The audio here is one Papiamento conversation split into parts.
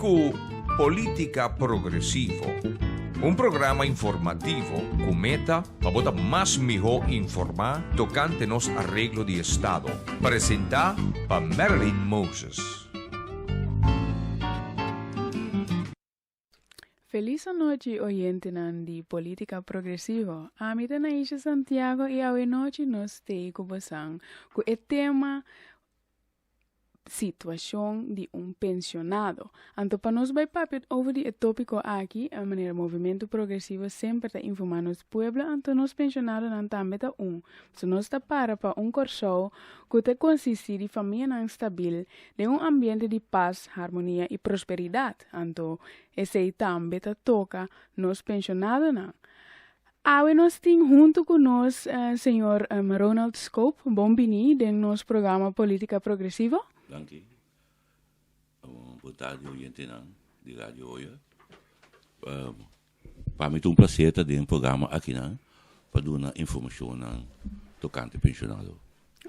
ku Polítika Progresivo, un programa informativo ku meta pa bo ta mas mihó informá tokante nos areglo di estado, presentá pa Marilyn Moses. Felis anochi oyentenan di Politica Progresivo. Ami ta Naisha Santiago y awe nochi nos stay cu bosan cu e tema Situacion di un pensionado. Anto pa nos bay papia over di e topico aki, e manera Movimento Progresivo semper ta informa nos pueblo anto nos pensionadonan tambe ta un. So nos ta para pa un Corsou cu ta consisti di famianan stabil den un ambiente di pas, harmonia y prosperidad. Anto esey tambe ta toca nos pensionadonan. Awe nos tin hunto cu nos señor Ronald Scope. Bon bini den nos programa Politica Progresivo. Danki. Bo tardi oyentenan di Radio Hoyer. Pa mi ta un placer ta den programa akinan pa duna informacionnan tocante pensionado.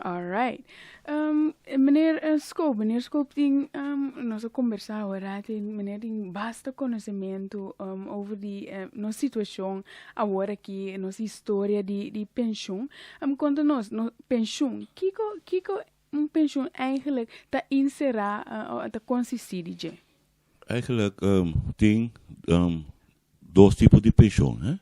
Alright. Um, meneer eh, Scope, meneer Scope tin, um, nos a conversa ahora, tin, meneer tin basta conocimiento um, over di eh, nos situacion awor aki, nos historia di, di pensioen. Um, conta nos, no, pensioen, kiko, kiko un pensioen eigenlijk ta insera, uh, ta consisti di dje? Eigenlijk um, tin um, dos tipo di pensioen, hè?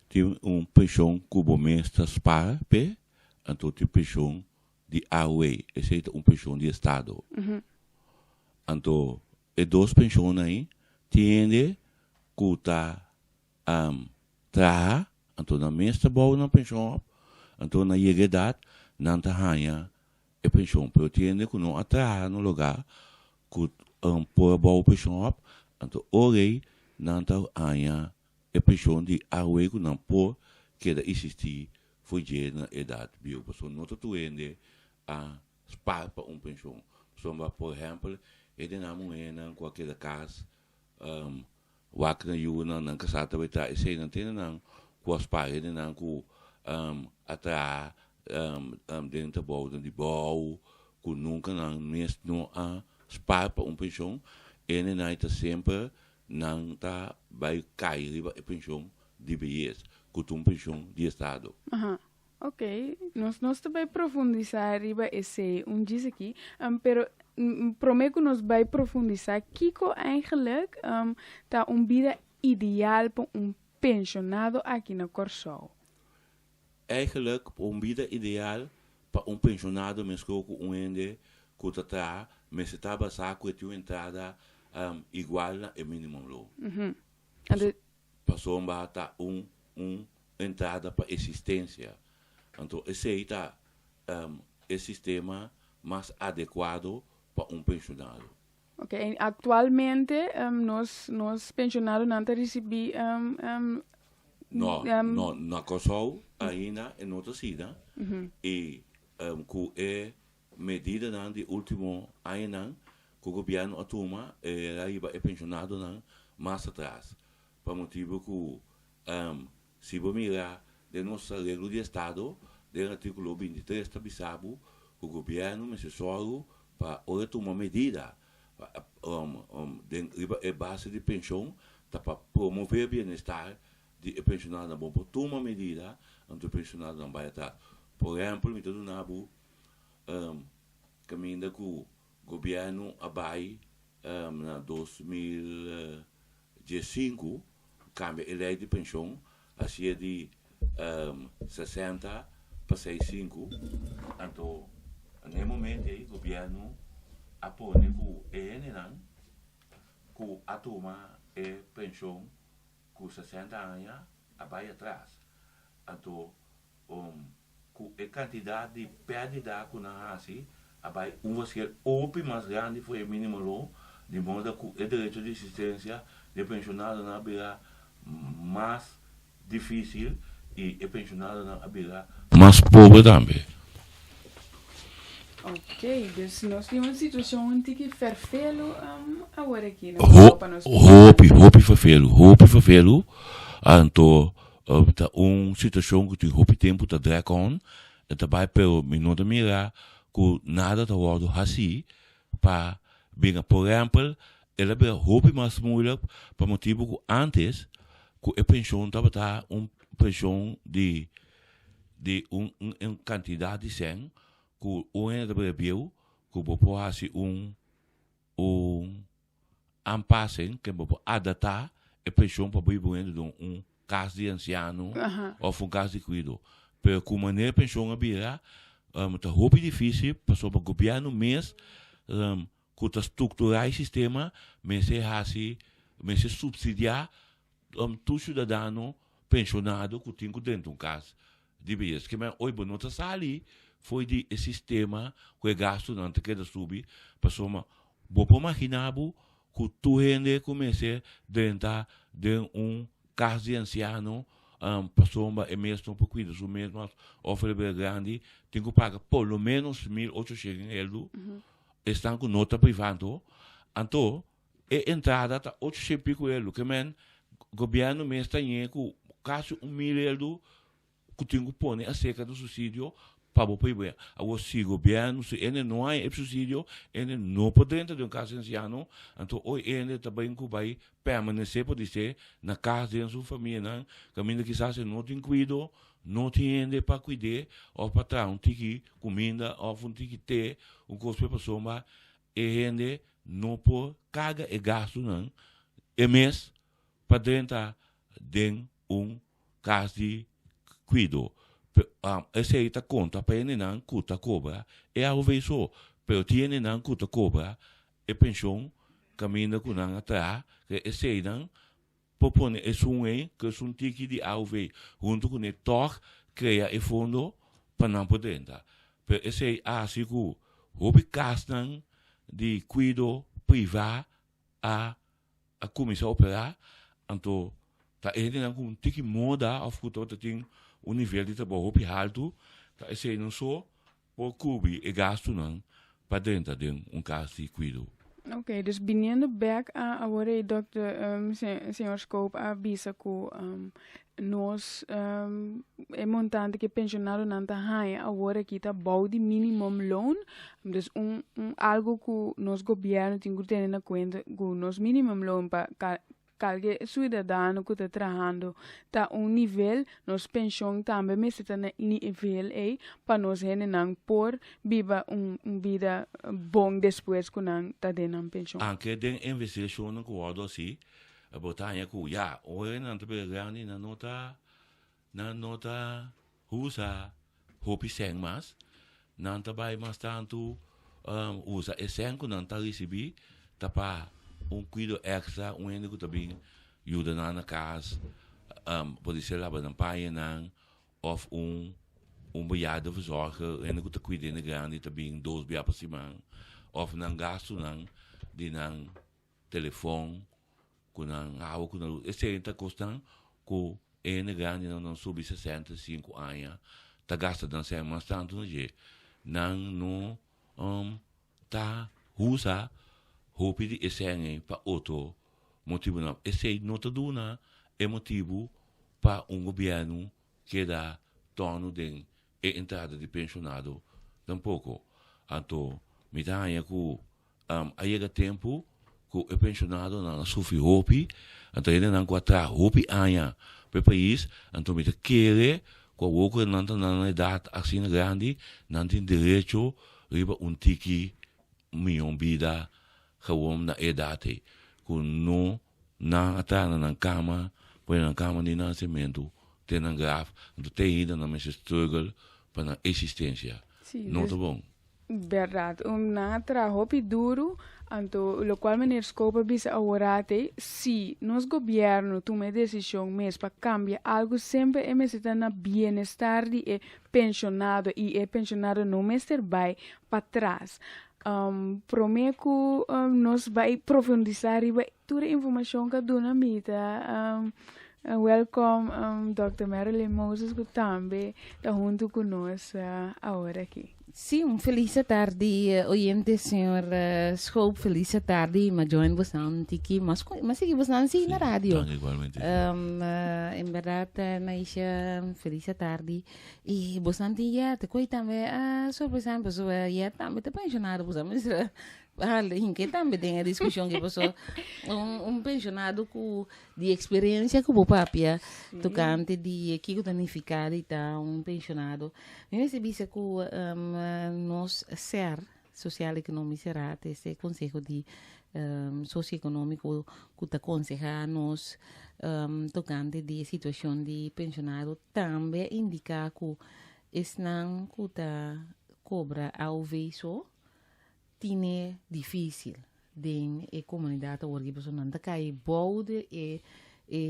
Tin un pensioen ku bo mes ta spaar p'e, anto tin pensioen di AOW, esei ta un pensioen di estado. Anto e dos pensioennan ei tin hende ku ta traha, anto nan mes ta bou nan pensioen op, anto na yega edat nan ta haña e pensioen. Pero tin hende ku no a traha na un lugá ku por a bou pensioen op, anto ora ei nan ta haña E penshon di awe ku nan por keda isistí for dje na edat bieu, pasobra no ta tur hende a spar pa un penshon. Pasobra, por ehèmpel, hendenan muhénan ku a keda kas wak nan yunan, nan kasá ta bai traha, eseinan ta hendenan ku a spar, hendenan ku a traha den trabounan di bou, ku nunka nan mes no a spar pa un penshon, hendenan ei ta semper Nan ta bai kai riba e penshon di beyes, ku ta un penshon di estado. Aha, ok. Nos nos ta bai profundisá riba esei un djis aki, pero promé ku nos bai profundisá, kiko eigenlijk ta un bida ideal pa un penshonado aki na Kòrsou? Eigenlijk, un bida ideal pa un penshonado meskó ku un hende ku ta traha mester ta basá ku e tin un entrada igual na e minimumloon. Pasobra ta un un entrada pa esistensia. Anto esei ta e sistema mas adekuado pa un penshonado. Ok, aktualmente nos nos penshonadonan ta risibí No, no, na Kòrsou ainda e no ta asina i ku e medidanan di último añanan ku gobièrnu a tuma e a hiba e penshonadonan mas atras pa motibu ku si bo mira den nos areglo di estado den artíkulo 23 ta bisa bo ku gobièrnu mester sòru pa ora tuma medida den riba e base di penshon ta pa promove bienestar di e penshonadonan. Bo por tuma medida anto e penshonadonan bai atras. Por ehempel mi ta duna bo kaminda ku gobièrnu a bai na 2015 kambia e lei di penshon hasié di 60 pa 65 anto na e momento ei gobièrnu a pone ku e hendenan ku a tuma e penshon ku 60 aña a bai atras anto ku e kantidat di pèrdida ku nan hasi a bai un verschil hopi mas grandi for e minimo loon, di moda ku e derecho di esistensia di e penshonadonan a bira mas difísil i e penshonadonan a bira mas pober tambe. Ok, dus nos tin un situashon un tiki ferfelu awor aki na Kòrsou pa nos penshonadonan. Hopi, hopi ferfelu, hopi ferfelu. Anto ta un situashon ku tin hopi tempu ta drag on, e ta bai pero mi no ta mira ku nada ta wòrdu hasí pa binga. Por ehèmpel, El a bira hopi mas moeilijk pa motibu ku antes ku e penshon tabata un penshon di di un un kantidat di sèn ku un hende ta bira bieu ku bo por hasi un un aanpassing ke bo por adaptá e penshon pa bo hiba un hende den un kas di ansiano òf un kas di kuido. Pero ku manera e penshon a bira ta hopi difísil pasobra gobièrnu mes ku ta strukturá e sistema mester hasi, mester supsidiá tur siudadano penshonado ku tin ku drenta un kas di beyes. Ke men oy bo no ta sali fo'i di e sistema ku e gastunan ta keda subi pasobra bo por maginá bo ku tur hende ku mester drenta den un kas di ansiano pasobra e mes no por kuida su mes mas òf el a bira grandi tin ku paga por lo ménos 1800 eldu. Esnan ku no ta privando, anto e entrada ta 800 pico eldu. Ke men gobièrnu mes ta ñe ku kasi 1000 eldu ku tin ku pone aserka di susidio pa bo por hiba. Awor si gobièrnu, si hende no haña e susidio, hende no por drenta den un kas di ansiano, anto oy hende ta bin ku bai permanesé podisé na kas den su famianan, kaminda kisas e no tin kuido, No tin hende pa kuid'é òf pa traha un tiki kuminda òf un tiki te, un kos p'e pasobra e hende no por karga e gastunan e mes pa drenta den un kas di kuido. Esei ta konta pa hendenan ku ta kobra e AOV so, pero tin hendenan ku ta kobra e penshon kaminda ku nan a traha, eseinan Por pone esun ei ku esun tiki di AOV huntu kuné tòg krea e fondo pa nan por drenta. Pero esei a hasi ku hopi kasnan di kuido privá a a kuminsá operá, anto ta e hendenan ku un tiki moda òf ku tabata tin un nivel di trabou hopi haltu, ta eseinan so por kubri e gastunan pa drenta den un kas di kuido. Ok, dus biniendo bek a awor ei dokter um, señor Scope a bisa ku um, nos um, e montante ku e pensionadonan ta haña awor aki ta bou di minimum loon. Dus un, un algo ku nos gobierno tin ku tene na kuenta ku nos minimum loon pa Kalke suidadano ku ta trahando ta un nivel, nos penshon tambe mester ta na e nivel ei pa nos hendenan por biba un un bida bon despues ku nan ta den nan penshon. Anke den investigashonnan ku wòrdu hasi, bo ta haña ku ya, ora nan ta bira grandi nan no ta nan no ta usa hopi sèn mas, nan ta bai mas tantu usa e sèn ku nan ta risibí ta pa un kuido èkstra, un hende ku ta bin yuda nan na kas, por ser laba nan pañanan òf un un bejaardenverzorger, hende ku ta kuida hende grandi ta bin dos bia pa siman, òf nan gastunan di nan telefòn ku nan awa ku nan lus, esei ta kosnan ku e hende grandinan nan subi 65 aña ta gasta nan sèn mas tantu na dje. Nan no ta usa hopi di e sèn ei pa otro motibunan. Esei no ta duna e motibu pa un gobièrnu keda tònu den e entrada di penshonado tampoko. Anto mi ta haña ku A yega tempu ku e penshonadonan a sufri hopi, anto hendenan ku a traha hopi aña pa e pais, anto mi ta kere ku awor ku nan ta na nan edat asina grandi, nan tin derecho riba un tiki mion bida gewoon na e edat ei, ku no nan a traha na nan kama, pone nan kama di nasementu te nan graf, anto te ainda nan mester struggle pa nan existencia. No ta bon. Berdad, un nan a traha hopi duru, anto locual meneer Scope a bisa aworat ei, si nos gobierno tuma e decision mes pa cambia algo semper e mester ta na bienestar di e pensionado y e pensionado no mester bay patras. Prome cu nos bay profundisa riba tur e informacion cu a duna mi ta welcome Dòkter Marilyn Moses cu tambe ta hunto cu nos awor aki. Sí, un feliz tardi oyente señor Schoop, feliz tardi, ma join bosnan tiki, mas mas sigui bosnan sí na radio. Dank igualmente. En verdad Naisha, feliz tardi. Y bosnan tin ya, te koy tambe a sorpresa, pasobra ya tambe ta pensionado, bosnan mester. Hinke tambe den e diskushon ke paso un, un pensionado ku di eksperensia ku bo papia tokante di kiko ta nifiká di ta un pensionado. Mi mester bisa ku um, nos ser Social Economische Raad, ese konseho di um, socio-ekonómiko ku ta konsehá nos um, tokante di e situashon di pensionado, tambe a indiká ku esnan ku ta kobra AOV so tine difícil den e comunidad awor ki pasobra nan ta cay bou di e e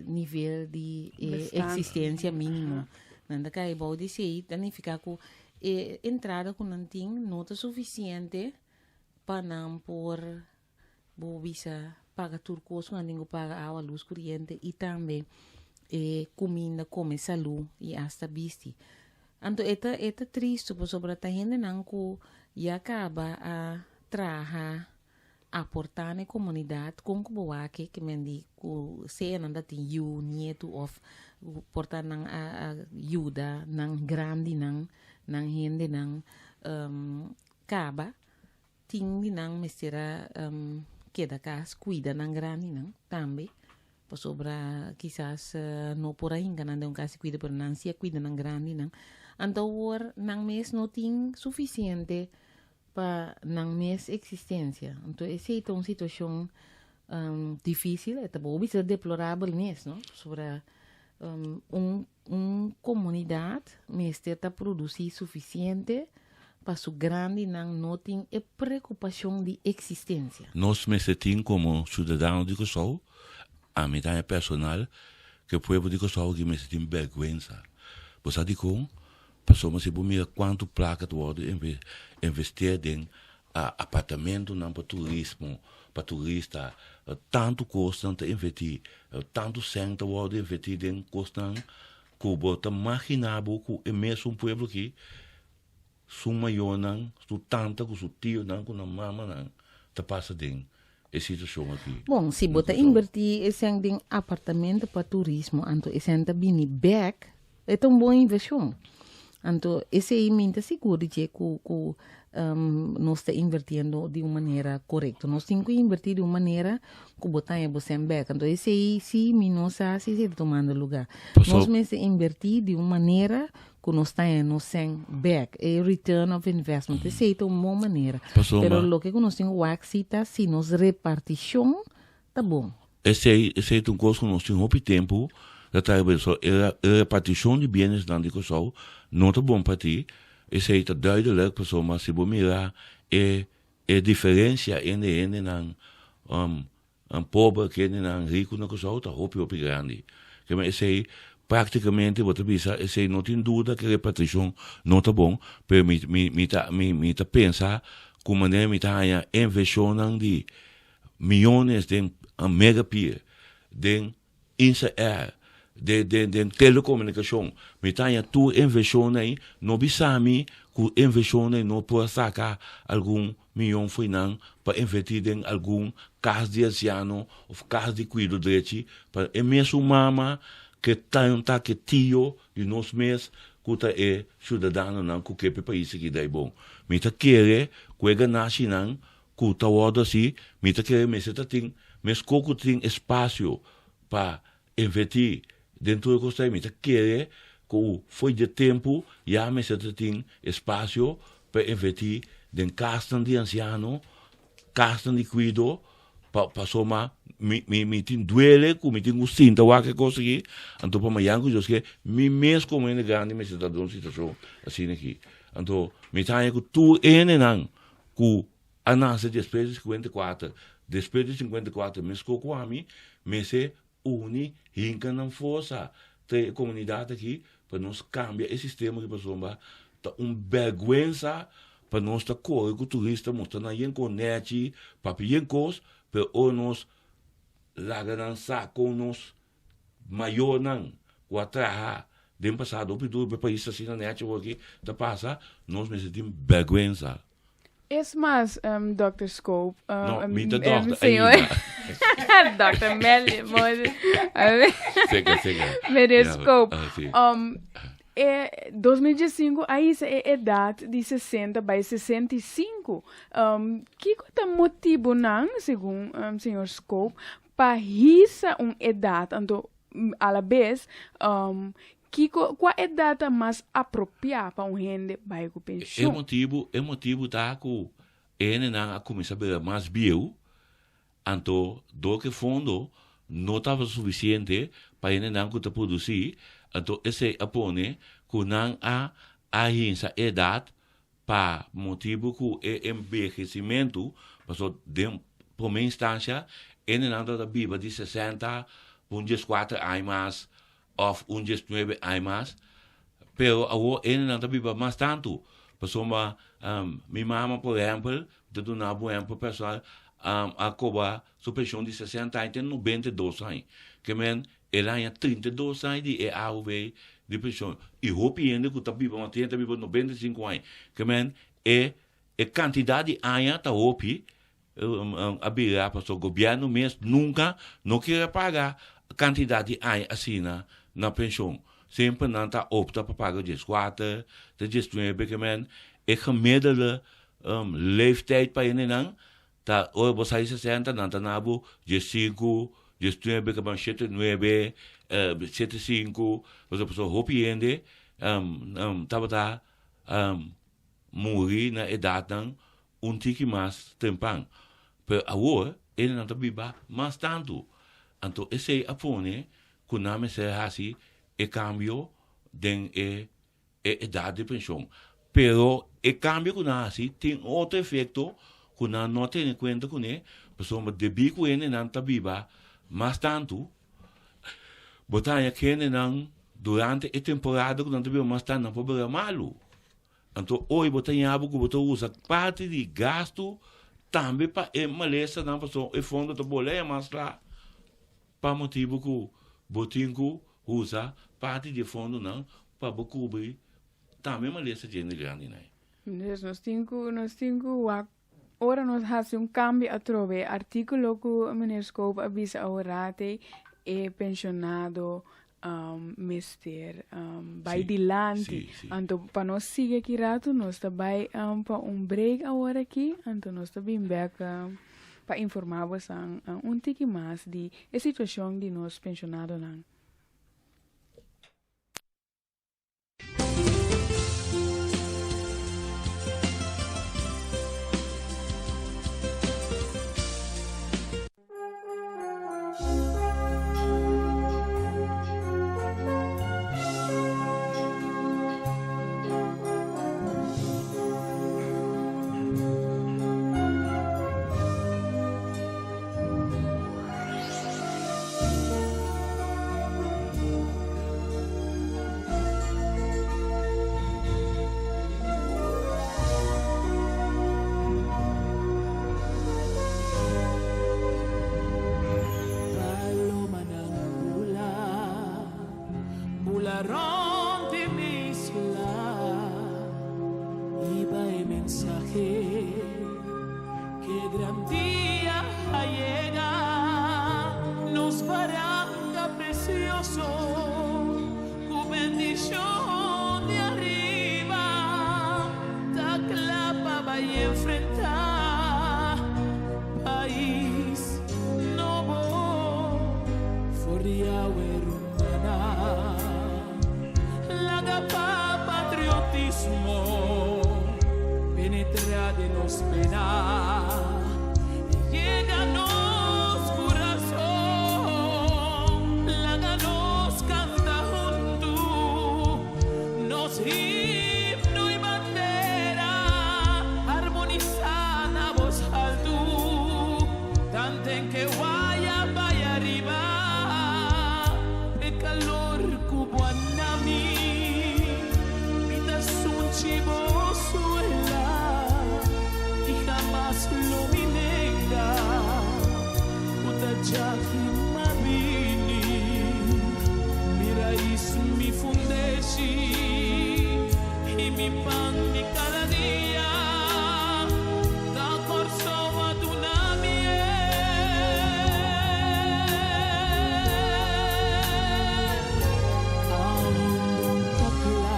nivel di e Bestand. existencia minimo. Nan ta cay bou di esey ta nifica cu e entrada cu nan tin no ta suficiente pa nan por bo bisa paga tur cos cu nan tin cu paga awa, luz, coriente y tambe e cuminda, come, salud y hasta bisti. Anto e ta e ta tristu pasobra ta hendenan ku ya kaba a traha aportá na e komunidat kon ku bo wak ke men di ku sea nan ta tin yu, nietu òf por ta nan a a yuda nan grandinan, nan hendenan kaba tin di nan mester a keda kas kuida nan grandinan tambe. Pasobra kisas no por a hinka nan den un kas di kuida, pero nan si a kuida nan grandinan. Anto awor nan mes no tin sufisiente pa nan mes eksistensia. Anto esei ta un situashon difisil, e ta bo bisa deplorabel mes, no? Pasobra un un komunidat mester ta produsí sufisiente pa su grandinan no tin e preokupashon di eksistensia. Nos mester tin komo siudadano di Kòrsou, ami ta haña personal ku e pueblo di Kòrsou aki mester tin bèrgwensa. Bo sa dikon? Pasobra si bo mira kuantu plaka ta wòrdu investeer den apartamentonan pa turismo, pa turista, tantu kosnan ta invertí, tantu sèn ta wòrdu invertí den kosnan ku bo ta maginá bo ku e mesun pueblo aki Su mayornan, su tanta ku su tionan ku nan mamanan ta pasa den e situashon aki. Bon, si bo ta invertí e sèn den apartamento pa turismo, anto e sèn ta bini bèk, e ta un bon invershon. Anto esei mi ta sigur di dje ku ku nos ta invertiendo di un manera korekto. Nos tin ku invertí di un manera ku bo ta haña bo sèn bèk. Anto esei si mi no sa si esei ta tumando lugá. Nos mester invertí di un manera Ku nos ta haña nos sèn bèk, e return of investment, esei ta un bon manera. Pasobra. Pero loke ku nos tin ku wak si ta si nos repartishon ta bon. Esei, esei ta un kos ku nos tin hopi tempu ta traha riba esei. E e repartishon di bienesnan di Kòrsou no ta bon pa ti. Esei ta duidelijk pasobra si bo mira e e diferensia ende hendenan Nan pober kendenan riku na Kòrsou ta hopi hopi grandi. Kema esei praktikamente bo ta bisa esei no tin duda ku repatrishon no ta bon, pero mi mi mi ta mi mi ta pensa ku manera mi ta haña invershonnan di miyones den megapier, den Insa Air, den den den telekomunikashon, mi ta haña tur invershonnan ei, no bisa mi ku invershonnan ei no por a saka algun miyon fo'i nan pa invertí den algun kas di ansiano òf kas di kuido drechi pa e mesun mama ke tanta ke tio di nos mes ku ta e siudadanonan ku ke pa e pais aki dai bon. Mi ta kere ku e ganashinan ku ta wòrdu hasi, mi ta kere mester ta tin meskos ku tin espasio pa invertí den tur e kos ei, mi ta kere ku fo'i dje tempu ya mester ta tin espasio pa invertí den kasnan di ansiano, kasnan di kuido, pa pasobra mi mi mi tin duele ku mi tin ku sinta wak e kos aki, anto pa mañana ku Dios ke mi mes komo hende grandi mester ta den un situashon asina aki. Anto mi ta haña ku tur e hendenan ku a nase despues di 54, despues di 54 meskos ku ami, mester uni hinka nan forsa trae e komunidat aki pa nos kambia e sistema aki pasobra ta un bèrgwensa pa nos ta kore ku turista mustra nan yen kos nèchi, papia yen kos, pero ora nos laga nan sa kon nos mayornan ku a traha den pasado hopi duru pa e pais asina nèchi awor aki ta pasa, nos mester tin bèrgwensa. Es mas, Dòkter Scope. No, mi ta dòkter ainda. Dòkter Melly. Seka, seka. Meneer Scope. E 2015 a hisa e edat di 60 bai 65. Kiko ta motibonan, segun señor Scope, pa hisa un edat? Anto alabes, kiko, kua edat ta mas apropiá pa un hende bai ku E penshon? motibu, e motibu ta ku e hendenan a kuminsá bira mas bieu, Anto dor ku e fondo no tabata sufisiente pa hendenan ku ta produsí, anto esei a pone ku nan a ahinsa e edat pa motibu ku e embehesimentu, pasobra den promé instansha hendenan tabata biba di sesenta pa un dieskuater aña mas òf un diesnuebe aña mas, pero awor hendenan ta biba mas tantu, pasobra mi mama por ehèmpel, mi ta duna bo ehèmpel personal, a koba su penshon di sesenta aña te 92 aña, ke men el a haña 32 aña di e AOW di penshon, i hopi hende ku ta biba mas ta biba 95 aña, ke men e e kantidat di aña ta hopi, a bira pasobra gobièrnu mes nunka no kier a paga kantidat di aña asina na penshon. Semper nan ta opta pa paga dieskuater te diesnuebe ke men e gemiddelde leeftijd pa hendenan ta ora bo sali sesenta nan ta na bo diesinku, diesnuebe ke ban shete nuebe, shete sinku pasobra hopi hende tabata muri na edatnan un tiki mas tempan. Pero awor hendenan ta biba mas tantu. Anto esei a pone ku nan mester hasi e kambio den e e edat di penshon. Pero e kambio ku nan hasi tin otro efekto ku nan no a tene kuenta kuné, pasobra debí ku hendenan ta biba mas tantu, bo ta haña ku hendenan durante e temporada ku nan ta biba mas tantu nan por bira malu. Anto hoy bo ta ña bo ku bo ta usa parti di gastu tambe pa e malesanan pasobra e fondo ta bolea mas la pa motibu ku bo tin ku usa parti di e fondonan pa bo kubri tambe malesa djende grandinan. Dus nos tin ku nos tin ku wak ora nos hasi un kambio atrobe e artíkulo ku meneer Scope a bisa aworate e penshonado mester bai dilanti. Anto pa nos sigui aki ratu nos ta bai pa un break awor aki, anto nos ta bin bek pa informa bosan un tiki mas di e situacion di nos pensionadonan. Palomanan bula, bula rond di mi isla Hiba e mensahe ke gran dia a yega Nos baranka precioso ku bendishon di ariba Ta kla pa bai enfrentá pais nobo for di awe rumana. Laga pa patriotismo penetrá den nos pena i yega nos kurason. Laga nos kanta huntu nos himno i bandera, harmonisá na bos haltu, tanten ke waya bai ariba e kalor ku bo a na mi, mi ta sunchi bo suela i hamas lo mi nenga ku ta djaki m'a bini. Mi rais, mi fundeshi i mi pan di kada dia ta Kòrsou a duna mi e. Aun ta kla.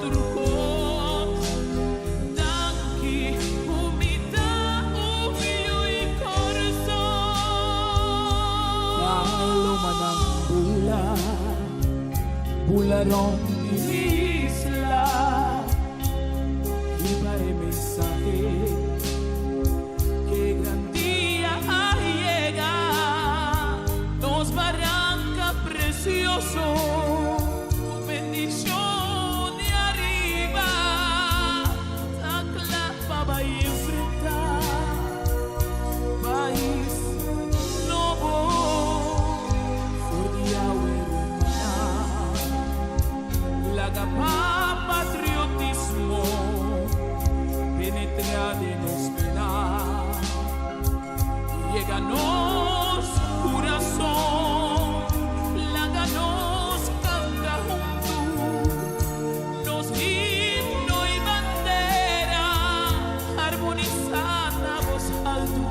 tur kos. Danki ku mi ta un yu i Kòrsou. Palomanan bula, bula rònt di isla, hiba e mensahe ke gran dia a yega. Nos baranka presioso ku bendishon di ariba ta kla pa bai enfrentá pais nobo for di awe rumannan. Laga pa patriotismo penetrá den nos pena. Yega nos kurason, laga nos kanta huntu nos himno i bandera, harmonisá na bos altu,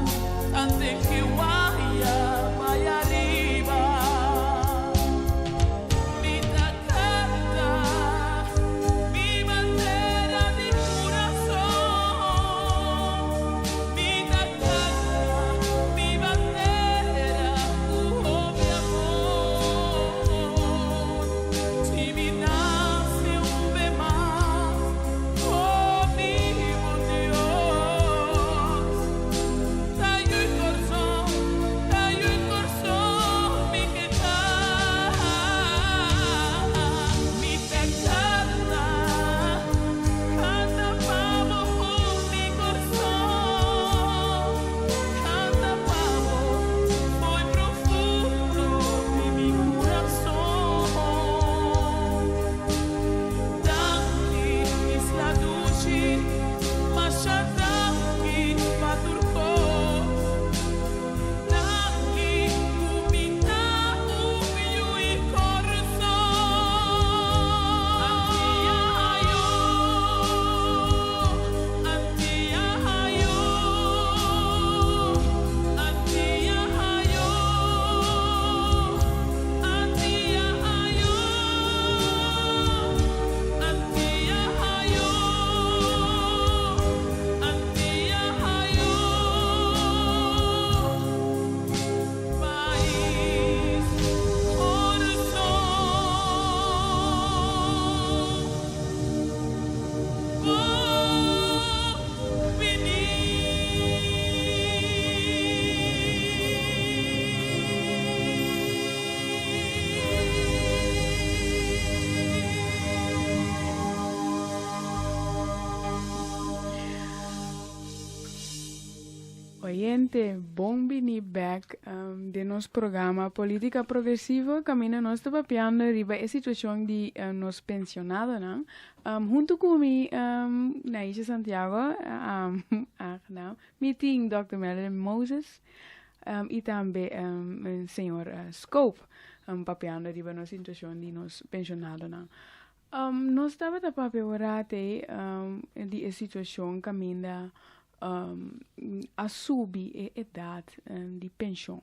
tanten ke waya bai ariba. Mi ta kanta mi bandera di kurason. Mi ta kanta mi bandera ku hopi amor. Si mi nase un be mas, oh mi bon Dios. Ta yu i Kòrsou, ta yu i Kòrsou mi ke ta. Mi ta kanta, kanta pa bo ku mi Kòrsou. Kanta pa bo foi profundo di mi kurason. Danki Isla Dushi, masha danki pa tur kos. Danki ku mi ta un yu i Kòrsou. Antia ayo, Antia ayo, Antia ayo, Antia ayo, Antia ayo, Antia ayo, Pais Kòrsou. Bon bini. Oyente, bon bini bek den nos programa Politica Progresivo, kaminda nos ta papiando riba e situashon di nos pensionadonan. Huntu ku mi, Naisha Santiago, aangenaam, mi tin Dòkter Marilyn Moses i tambe señor Scope, papiando riba nos situashon di nos pensionadonan. Nos tabata papia ora te di e situashon kaminda a subi e edat di penshon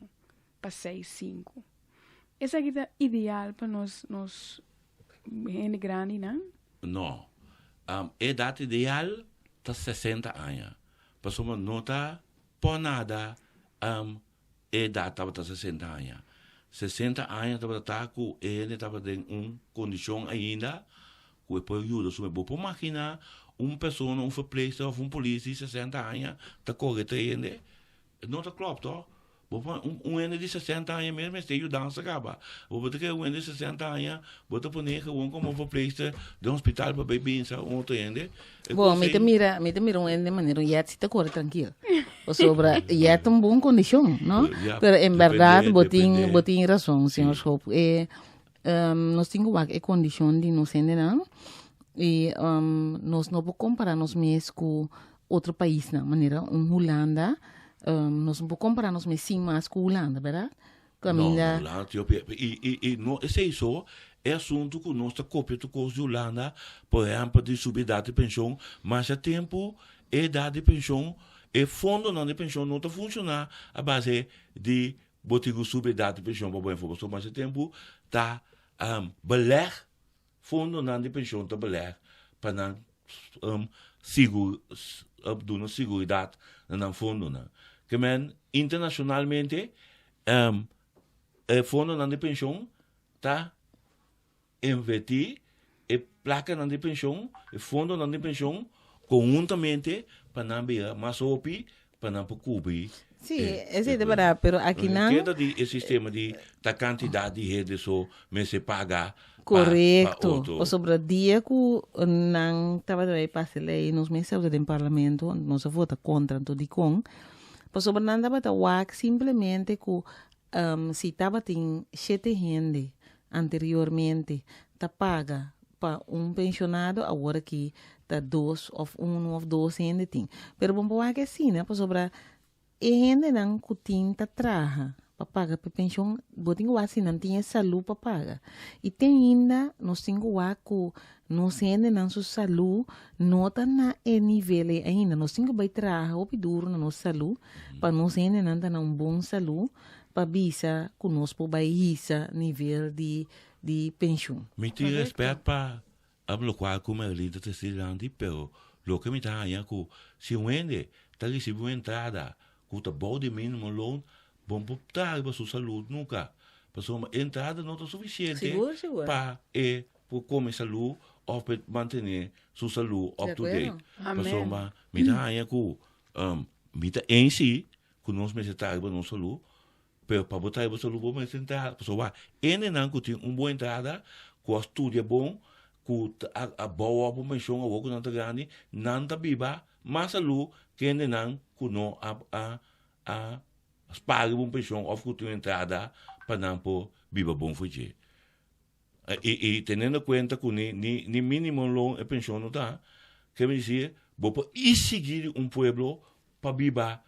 pa seis sinku. Esaki ta ideal pa nos nos hende grandinan? No. Edat ideal ta sesenta aña. Pasobra no ta por nada E edat tabata sesenta aña. Sesenta aña tabata ta ku e hende tabata den un kondishon ainda ku e por yuda su mes. Bo por maginá un persona, un verpleegster òf un polis di sesenta aña ta kore tres hende? No ta klòp tò. Bo por un hende di sesenta aña mes mester yudansa kaba. Bo por ta kere un hende di sesenta aña bo ta pone gewoon komo verpleegster den hospital pa bay binsa un otro hende. E Bo, mi ta mira, mi ta mira un hende manera un yet si ta kore trankil. Pasobra yet ta un bon kondishon, no? Ja, Pero en depende, bèrdat bo tin, depende. bo tin rason, señor Sí. Schoop. E, nos tin ku wak e kondishon di nos hendenan i nos no por kompará nos mes ku otro paisnan, manera un Hulanda, nos no por kompará nos mes sin mas ku Hulanda, bèrdat? Caminda. No, no, Hulanda tin hopi. I, i, i no esei so, e asuntu ku nos ta kopia tur kos di Hulanda, por ehèmpel di subi edat di penshon, masha tempu e edat di penshon, e fondonan di penshon no ta funshoná a base di bo tin ku subi edat di penshon pa bo enfo. Pasobra masha tempu ta beleg, fondonan di penshon ta beleg. pa nan um, sigur, duna siguridat na nan fondonan. Ke men internashonalmente um, e fondonan di penshon ta invertí e plakanan di penshon, e fondonan di penshon konhuntamente pa nan bira mas hopi pa nan por kubri. Sí, esei ta berdad, pero aki nan. Keda di e sistema di ta kantidat di hende so mester paga pa Korekto, otro. pasobra dia ku nan tabata bai pasa e lei nos mes tabata den parlamento, nos a vota kontra, anto dikon? Pasobra nan tabata wak simplemente ku si tabatin shete hende anteriormente ta paga pa un pensionado awor aki ta dos of uno of dos hende tin. Pero bo por wak asina pasobra e hendenan ku tin ta traha pa paga pa e pension bo tin ku wak si nan tin e salu pa paga. I te ainda nos tin ku wak ku nos hendenan su salu no ta na e nivel ei ainda. Nos tin ku bai traha hopi duro na nos salu pa nos hendenan ta na un bon salu pa bisa ku nos por bai hisa nivel di di penshun. Mi tin respet pa ab lokual ku Merlin ta trese dilanti, pero loke mi ta haña ku si un hende ta risibi un entrada ku ta bou di minimum loon, bon por traha riba su salud nunka, pasobra e entrada no ta sufisiente pa e por kome salú òf pa e mantené su salú up to date. Pasobra mi ta haña ku mi ta eens si ku nos mester traha riba nos salú, Pero pa bo trae bo salú bo mester entrada. Pasobra wak, hendenan ku tin un bon entrada, ku a studia bon, ku a bou op un penshon awor ku nan ta grandi, nan ta biba mas salú ku hendenan ku no a a a spar riba un penshon òf ku tin un entrada pa nan por biba bon for dje. I i teniendo kuenta ku ni ni ni minimum loon e penshon no ta, ke mi disi bo por i sigui di un pueblo pa biba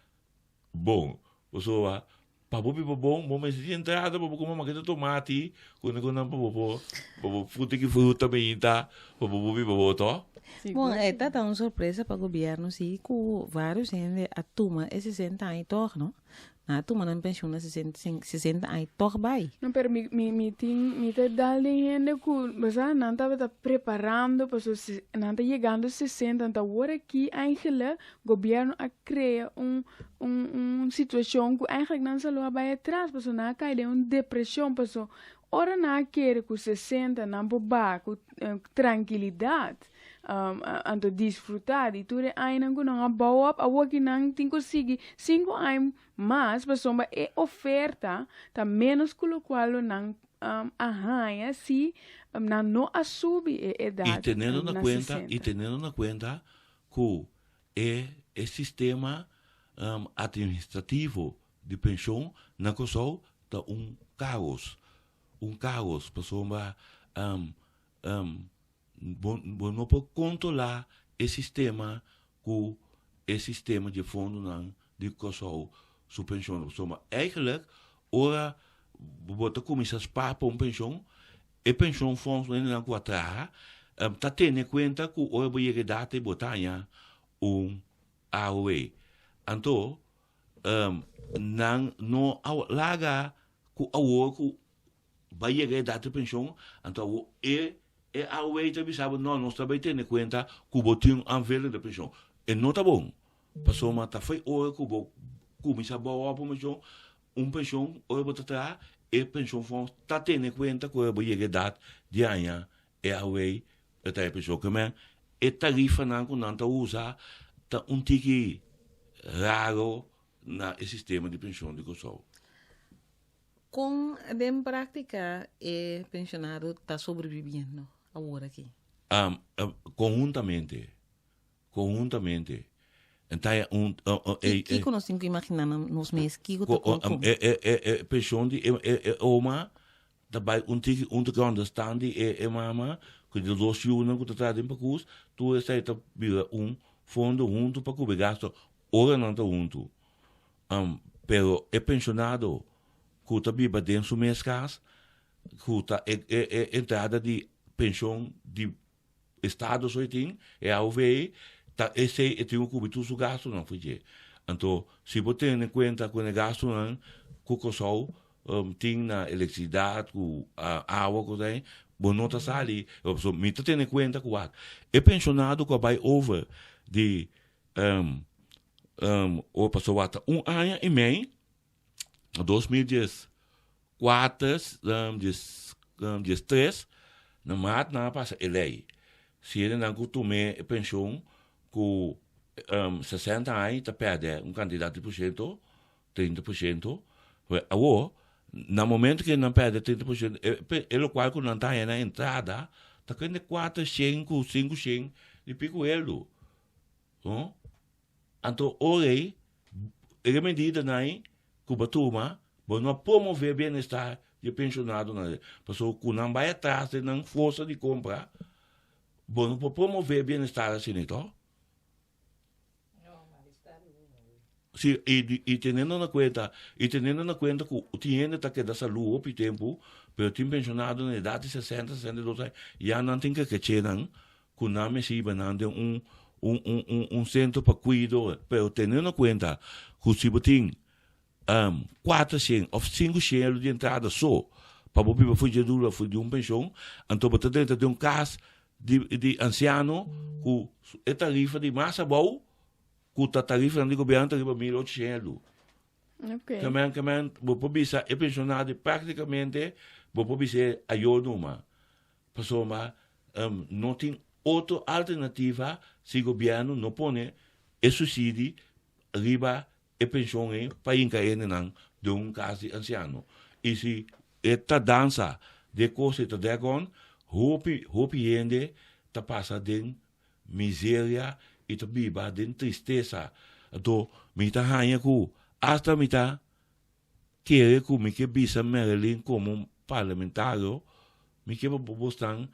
Bon, pasobra pa bo biba bon, bo mester tin entrada pa bo kume maketa tomati ku nan ku nan pa bo por pa bo fruta ki fruta meinta pa bo por biba bo to. Bon, e ta ta un sorpresa pa gobierno si ku varios hende a tuma e 60 aña tog, no? Nan a tuma nan pensioen na 60 aña tog bai. No, pero mi mi mi tin mi ta dal den hende ku bo sa nan tabata preparando paso nan ta yegando 60 anto awor aki eigenlijk Gobierno a crea un un un situacion cu eigenlijk nan salud a bay atras paso nan a cay den un depresion paso ora nan a kere cu 60 nan por baha cu trankilidad anto disfruta di tur e añanan cu nan a bou op awor ki nan tin cu sigui cinco aña mas pasobra e oferta ta menos cu locual lo nan a haña si nan no a subi e edad Y teniendo na na cuenta 60. y teniendo na cuenta ku e e sistema administrativo di penshon na Kòrsou ta un kaos, un kaos pasobra bo bo no por kontrolá e sistema ku e sistema di e fondonan di Kòrsou su penshon pasobra eigentlik ora bo ta kuminsá spar pa un penshon E pensioenfonds hendenan ku a traha ta tene kuenta ku ora bo yega edat ei bo ta haña un AOW. Anto nan no a laga ku awor ku bo a yega edat di penshon anto awor e e AOW ta bisa bo no nos ta bai tene kuenta ku bo tin un aanvulling di penshon. E no ta bon pasobra ta foi ora ku bo kuminsá bou op un penshon Un penshon, ora bo ta traha, e penshonfonds ta tene kuenta ku ora bo yega edat di haña e AOW, e ta e penshon. Ke men, e tarifanan ku nan ta usa ta un tiki raro na e sistema di penshon di Kòrsou. Kon den práktika e penshonado ta sobreviviendo awor aki? Konhuntamente. Conhuntamente. En ta un e Kiko nos tin ku imaginá nos mes? Kiko ta kon kon? E e e e penshon di e e e oma ta bai un tiki un tiki understand di e e mama ku di dos yunan ku ta traha den pakus tur esei ta bira un fondo huntu pa kubri gasto ora nan ta huntu. Pero e penshonado ku ta biba den su mes kas ku ta e e e entrada di penshon di Estado so e tin, e AOV ta esey e tin ku kubri tur su gastunan for dje. Anto si bo tene kuenta ku e gastunan ku Kòrsou tin na elektrisidat ku awa ku ta ei, Bo no ta sali, so mi ta tene kuenta ku wak e penshonado ku a bai over di um, um, o paso wak ta un aña i mei, 2014, um, dies, um, 13, na maart nan a pasa e lei. Si hendenan ku tum'é e penshon ku um, 60 aña ta pèrdè un kantidat di porshento, 30%. Awor, na momento ku nan pèrdè 30%, e, e lokual ku nan ta haña na entrada ta kende 400 ku 500 di piku euro. No? Anto ora ei, e medidanan ei ku bo tuma, bo no a promové bienestar di e penshonadonan. Pasobra ku nan bai atras den nan forsa di kompra, bo no por promové bienestar asina, to? Sí, y, y teniendo na cuenta, y teniendo na cuenta cu tin hende ta keda salú hopi tempu, pero tin pensionado na edad di 60, 62 aña, ya nan tin kekeche nan, cu nan mester hiba nan den un, un, un, un, un centro pa cuido, pero teniendo na cuenta cu si bo tin um, 400 of 500 euro di entrada so, pa bo biba for dje dura for di un pension, anto bo ta drenta den un cas di, di anciano cu e tarifa di mas abou, ku ta tarifanan di gobièrnu ta riba 1800 euro. Okay. Kemen, kemen, bo por bisa e pensionado prácticamente bo por bisa ayo numa. Pasobra um, no tin otro alternativa si gobièrnu no pone e subsidi riba e pension ei pa hinka hendenan den un kas di ansiano. I si e tardansa di e kos ei ta drag on, hopi, hopi hende ta pasa den miseria i ta biba den tristesa. Anto mi ta haña ku asta mi ta kere ku mi ke bisa Marilyn komo un parlamentario, mi ke pa bosnan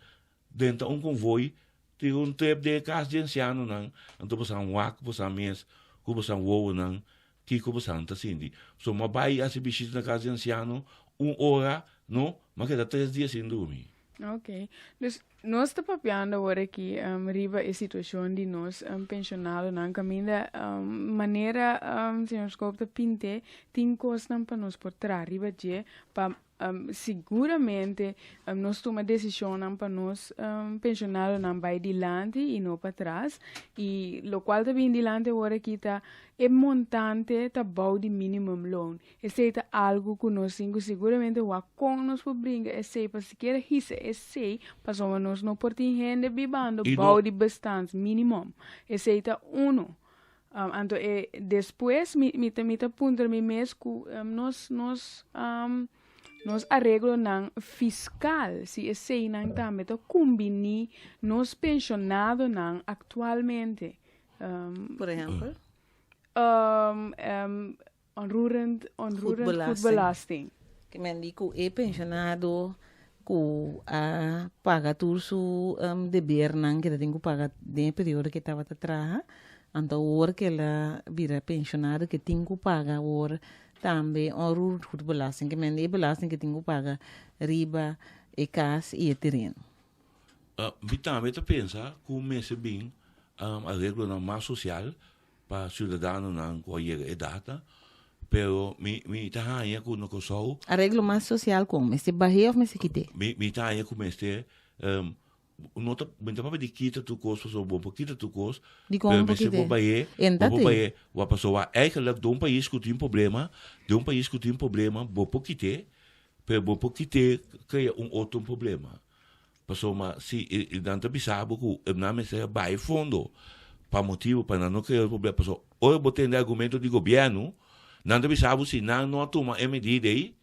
drenta un konvoi, tira un trip den e kas di ansianonan, anto bosan wak bosan mes ku bosan wowonan kiko bosan ta sinti. So mi a bai hasi bishita na kas di ansiano un ora, no, mi a keda tres dia sin durmi. Ok. Dus nos ta papiando awor aki um, riba e situacion di nos um, pensionadonan caminda um, manera um, señor Scoop ta pinte tin cosnan pa nos por tra riba dje pa um, seguramente um, nos tuma decisionnan pa nos um, pensionadonan bai dilanti y no pa tras y lo cual ta bin dilanti awor aki ta e montante ta bou di minimum loan. Esei ta algu ku nos tin ku siguramente wak kon nos por bringa esei pa sikiera hisa esei pasobra nos no por tin hende bibando I no- bou di bestaansminimum. Esei ta uno. Um, anto e despues mi, mi ta, mi ta puntra mi mes ku um, nos, nos, um, nos areglonan fiskal, si eseinan tambe ta kumbiní nos penshonadonan aktualmente. Um, Por ehèmpel? um, um, Onroerend, onroerend Goedbelasting. goedbelasting. Ke men di ku e pensionado ku a paga tur su um, debernan ke ta tin ku paga den e periodo ke tabata traha, anto awor ke el a bira pensionado ke tin ku paga awor tambe onroerend goedbelasting. Ke men di e belasting ke tin ku paga riba e kas i e tereno. Uh, mi tambe ta pensa ku mester bin um, areglonan mas sosial pa ciudadanonan cu a yega e data, pero mi mi ta haña cu na Kòrsou. Areglo mas social con? Mester bah'é of mester kit'é? Mi mi ta haña cu mester no ta mi ta papia di kita tur cos pasobra bo por kita tur cos, Dikon pero bo por mester bo kit'é? bah'é, En bo ta por te. bah'é, wak pasobra eigenlijk den un pais cu tin problema, den un pais cu tin problema bo por kit'é, pero bo por kit'é crea un otro problema. Pasobra si nan ta bisa bo ku nan mester a bai fondo pa motibu pa nan no krea problema. Pasobra ora bo tende argumento di gobièrnu, nan ta bisa bo si nan no a tuma e medida ei,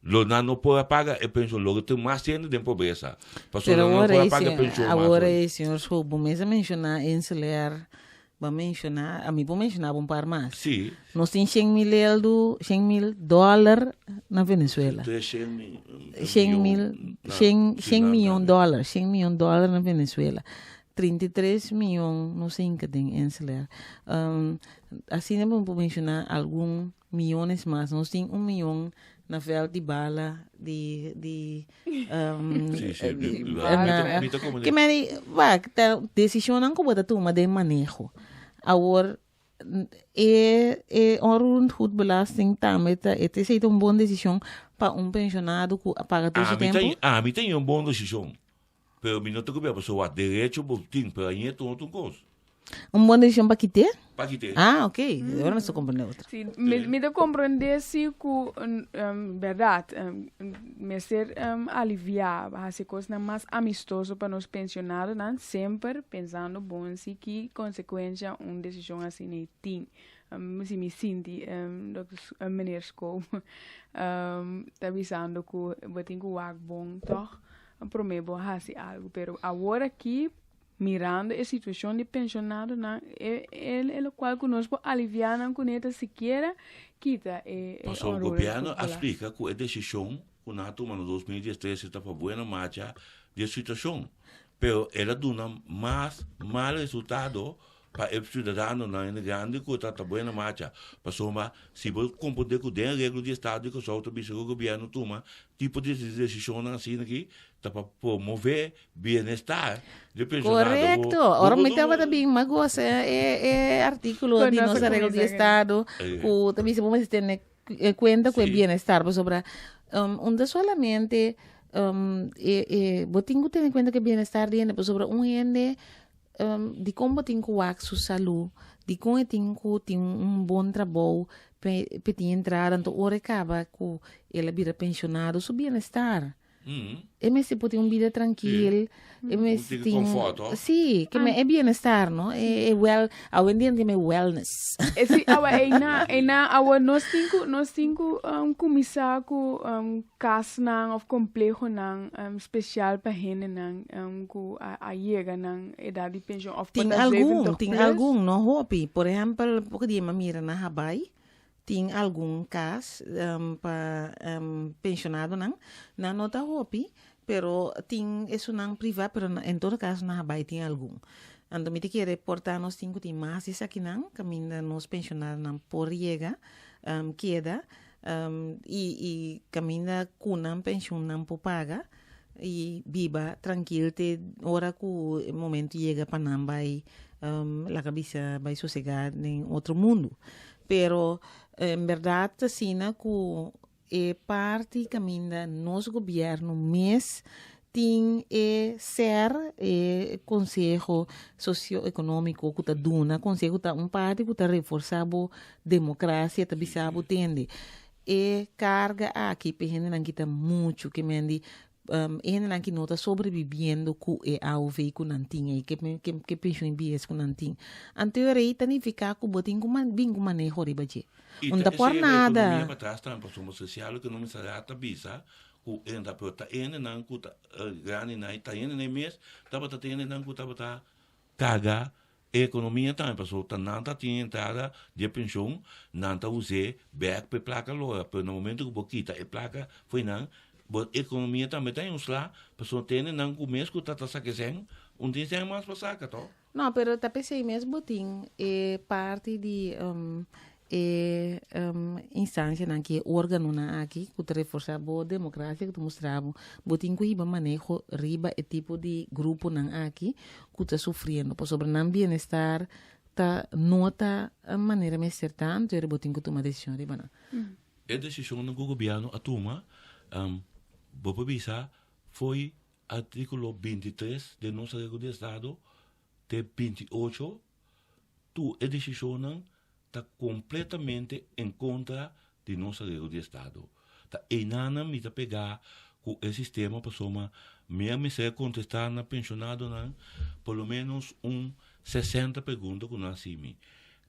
lo nan no por a paga e penshon, lo tin mas hende den pobresa. Pasobra Pero nan no awor por a ei, paga e penshon mas awor hoy. ei, señor Schoop, bo mes a menshoná Inselair, Bo a menshoná, ami por menshoná bo un par mas. Sí. Nos tin shen mil eldu, shen mil dòler na Venezuela. Tres shen mi, Shen mion mil, na shen, shen Surinam mion tambe. dòler, shen mion dòler na Venezuela. 33 mion nos hinka den Inselair. Um, asina bo por menshoná algun Miyones mas. Nos tin un miyon na veld di bala di di um, Sí, sí, di- di- na- mi ta- mi ta como Ke meni, wak, ta decisionnan ku bo ta tuma den maneho. Awor, E e onroerend goed belasting tambe ta e ta un bon desishon pa un penshonado ku a paga tur su Ami ta tempu? ami ta un bon desishon. Pero mi no ta kubia pasobra wak derecho bo tin, pero añe ta otro kos. Un bon desishon pa kite? Pa kite. Ah, ok. Ahora mi sta komprende otro. Si, mi, mi ta komprende si ku, um, bèrdat, um, mester um, aliviá, hasi kosnan mas amistoso pa nos pensionadonan, semper pensando bon si ki konsekuensha un desishon asina tin. Um, si mi sinti, um, dòkter, meneer Schoop, um, ta bisando ku bo tin ku wak bon tòg promé bo hasi algu. Pero awor aki, mirando e situashon di pensionadonan, e, e, e lokual ku nos por aliviá nan kuné ta sikiera kita e, e Pasobra onroerend gobièrnu a goedbelasting. splika ku e desishon ku nan a tuma na 2013 ta pa buena marcha di e situashon, pero el a duna mas mal resultado pa e siudadanonan hende grandi ku ta ta buena marcha, pasobra si bo komprondé ku den areglo di estado di Kòrsou ta bisa ku gobièrnu tuma tipo di desishonnan asina aki ta pa promové bienestar di e penshonado. Bo Korekto. bo Ora bo mi no tabata bin m'a gosa e e artíkulo Kon di nos nos a areglo di kuminsá estado Eh. ku ta bisa bo mester tene kuenta ku e Sí. bienestar pasobra um un ta solamente um e e bo tin ku tene kuenta ku e bienestar di hende pasobra un hende um dikon bo tin ku wak su salú dikon e tin ku tin un bon trabou p'e p'e tin entrada anto ora e kaba ku el a bira penshonado su bienestar. E mester por tin un bida trankil, e mester Un tin confort, oh. Sí, ke me e bienestar, no? E e well, awendia nan tin e wellness. E si, awa einan, einan awa nos tin ku, nos tin ku um, kuminsá ku um, kasnan òf komplehonan um, spesial pa hendenan um, ku a, a yega nan edat di penshon òf por Tin ta algun, 70 tin plus. algun, no hopi. Por ehèmpel, poko dia mi a mira na Habai, Tin algun kas pa penshonadonan, nan no ta hopi, pero tin esunnan privá, pero en todo kaso nan a bai tin algun. Anto mi ta kere por ta nos tin ku tin mas di esakinan kaminda nos penshonadonan por yega keda i i kaminda ku nan penshun nan por paga i biba trankil te ora ku e momento yega pa nan bai laga bisa bai sosegá den otro mundu. Pero en berdad ta asina cu e parti caminda nos gobierno mes tin e ser, e conseho socio-economico cu ta duna conseho ta un parti cu ta reforsa bo democracia, ta bisa bo tende e carga aki p'e hendenan ki ta mucho, ke men di E hendenan ki no ta sobreviviendo ku e AOV ku nan tin ei, ke ke penshun i bies ku nan tin. Anto e rei ta nifiká ku bo tin ku bin ku maneho riba dje. I Un ta ta por esei riba ekonomia nada. pa tras tambe, pasobra sosial ekonomi sa ta bisa ku hende pero ta hendenan ku ta grandinan i ta hendenan mes tabata ta hendenan ku tabata Carga e economia tambe pasobra ta nan ta tin entrada di e pension, nan ta us'é bek pa e placa lora, pero na momento cu bo kita e placa fo'i nan, bo economia tambe ta insla, pasobra tene nan cu mes cu ta ta saca e cen, un tin cen mas pa saca to. No, pero ta p'esei mes bo tin e parti di E instancianan ki e organonan aki cu ta reforsa bo democracia cu ta mustra bo bo tin cu hiba maneho riba e tipo di gruponan aki cu ta sufriendo pasobra nan bienestar ta no ta manera mester ta anto bo tin cu tuma decision riba nan. E decisionnan cu gobierno a tuma bo por bisa fo'i articulo 23 den nos Arreglo di Estado te 28 Tur e desishonnan ta kompletamente en kontra di nos areglo di estado. Ta einanan mi ta pegá ku e sistema pasobra mi a mester kontestá na penshonadonan por lo menos un 60 pregunta ku nan hasi mi.